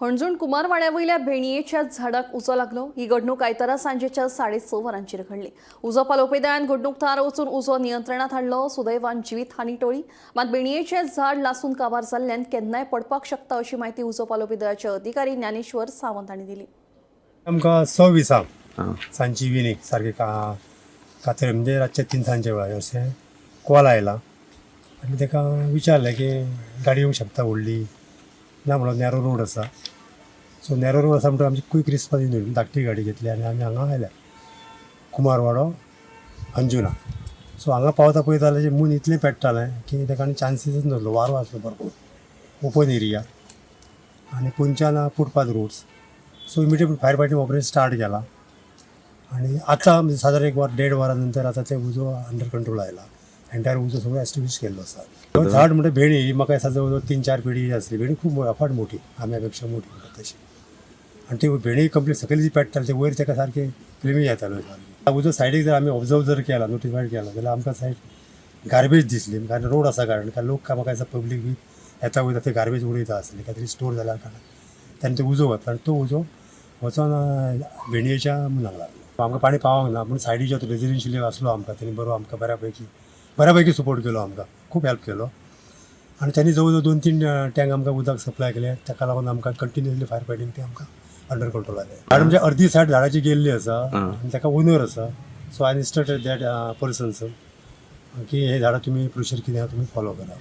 हणजूण कुमारवाड्यावयल्या भेणयेच्या झाडाक उजो लागलो. ही घडणूक आयतारा सांजेच्या 6:30 वरांचेर घडली. उजो पालोवपी दळान घडणूक थळार वचून उजो नियंत्रणात हाडलो. सुदैवान जिवीत हानी टळ्ळी. मात भेणयेचें झाड लासून काबार जाल्ल्यान केन्नाय पडपाक शकता अशी म्हायती उजो पालोवपी दळाचे अधिकारी ज्ञानेश्वर सावंत हांणी दिली. आमकां 6:20 सांजची इव्हिनींग सारकें का कातरे म्हणजे रातचे तिनसांजच्या वेळार अशें कॉल आयला आनी ताका विचारलें की गाडी येवंक शकता व्हडली ना म्हणलो, नॅरो रोड आसा. सो नॅरो रोड आसा म्हणटकच आमची क्वीक रिस्पॉन्स युनीट धाकटी गाडी घेतली आनी आमी हांगा आयल्या कुमारवाडो अंजुना. सो हांगा पावता पळयता जाल्यार मून इतलें पेट्टालें की ताका आनी चान्सीसच नासलो. वारो आसलो भरपूर, ओपन एरिया आनी पोंदच्यान footpath roads. So immediate fire fighting operation start केला आणि आतां म्हणजे सादारण एक वर देड वरा नंतर आतां ते उजो अंडर कंट्रोल आयला. एंटायर उजो सगळो एस्टिब्लिश केल्लो आसा. हो झाड म्हणजे भेणी ही म्हाका दिसता जवळ जवळ 3-4 पिढी आसली. भेणी खूब अफाट मोठी, आंब्या पेक्षा मोठी म्हणटा तशी. आनी ती भेणी कंप्लीट सकयल जी पेट्टाली ते वयर ताका सारकें क्लिमी येताल्यो सारकें. उजो सायडीक जर आमी ऑब्जर्व जर केला, नोटिफाय केला जाल्यार आमकां सायड गार्बेज दिसली, कारण रोड आसा. कारण कारण लोक म्हाका दिसता पब्लीक बी येता वयता ते गार्बेज उडयता आसले, काय तरी स्टोर जाल्या कारणान तांणी तो उजो घातला आनी तो उजो वचोन भेणयेच्या मुनाक लागलो. आमकां पाणी पावोंक ना पूण सायडीचो तो रेजिडेन्शियल आसलो आमकां, तेणी बरो आमकां बऱ्यापैकी बऱ्यापैकी सपोर्ट केलो, आमकां खूब हेल्प केलो आनी त्यांनी जवळ जवळ 2-3 टँक आमकां उदक सप्लाय केलें. ताका लागून आमकां कंटिन्युअसली फायर फायटींग ते आमकां अंडर कंट्रोल आयलें. झाड म्हणजे अर्दी सायड झाडाची गेल्ली आसा आनी ताका ओनर आसा. So I instructed that persons की हे झाडां तुमी प्रोसिजर कितें आहा तुमी फॉलो करा.